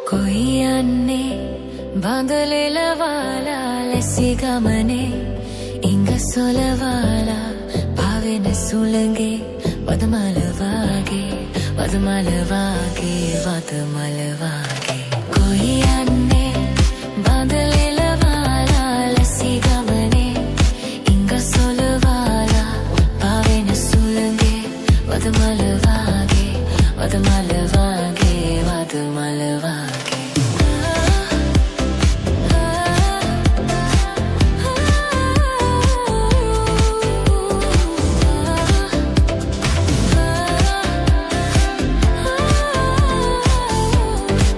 කොයි යන්නේ බඳලෙලවාලා ලැසි ගමනේ ඉංග සොලවාලා පාවෙන සුළඟේ වදමල වාගේ, වදමල වාගේ, වදමල වාගේ. කොයි යන්නේ බඳලෙලවාලා ලැසි ගමනේ ඉංග සොලවාලා පාවෙන සුළඟේ වදමල වාගේ, වදමල වාගේ, වදමල වාගේ.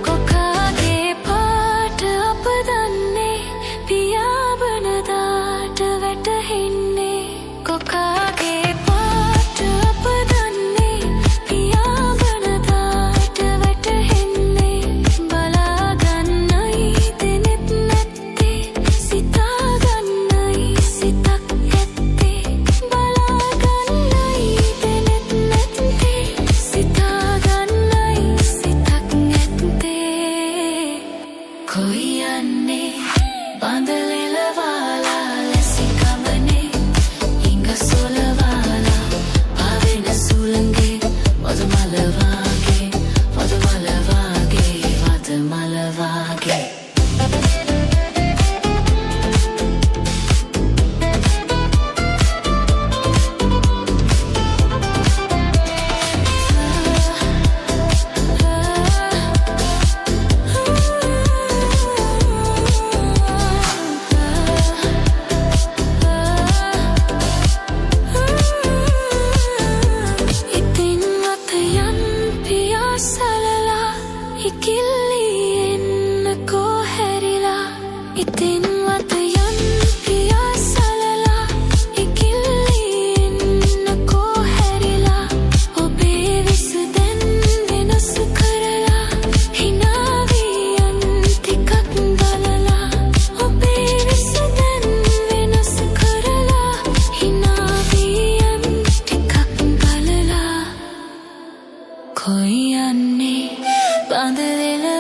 කොකාගේ පාට අප දන්නේ, පියාඹන දාට වැටහෙන්නේ. කොකාගේ පාට අප දන්නේ, පියාඹන දාට වැටහෙන්නේ. බලාගන්නයි දෙනෙත් නැත්තේ, සිතාගන්නයි සිතක් ඇත්තේ. බලාගන්නයි දෙනෙත් නැත්තේ, සිතාගන්නයි සිතක් ඇත්තේ. කොයි යන්නේ බඳලෙලවාලා ලැසි ගමනේ ඉංග සොලවාලා පාවෙන සුළඟේ වදමල වාගේ, වදමල වාගේ, වදමල වාගේ. ඉතින් වත යන් පියාසලලා ඉකිල්ලි එන්නකෝ හැරිලා. ඉතින් වත යන් පියාසලලා ඉකිල්ලි එන්නකෝ හැරිලා. ඔබේ විස දැන් වෙනස් කරලා හිනා වී යන් ටිකක් බලලා. ඔබේ විස දැන් වෙනස් කරලා හිනා වී යන් ටිකක් බලලා. කොයි යන්නේ බඳලෙලවාලා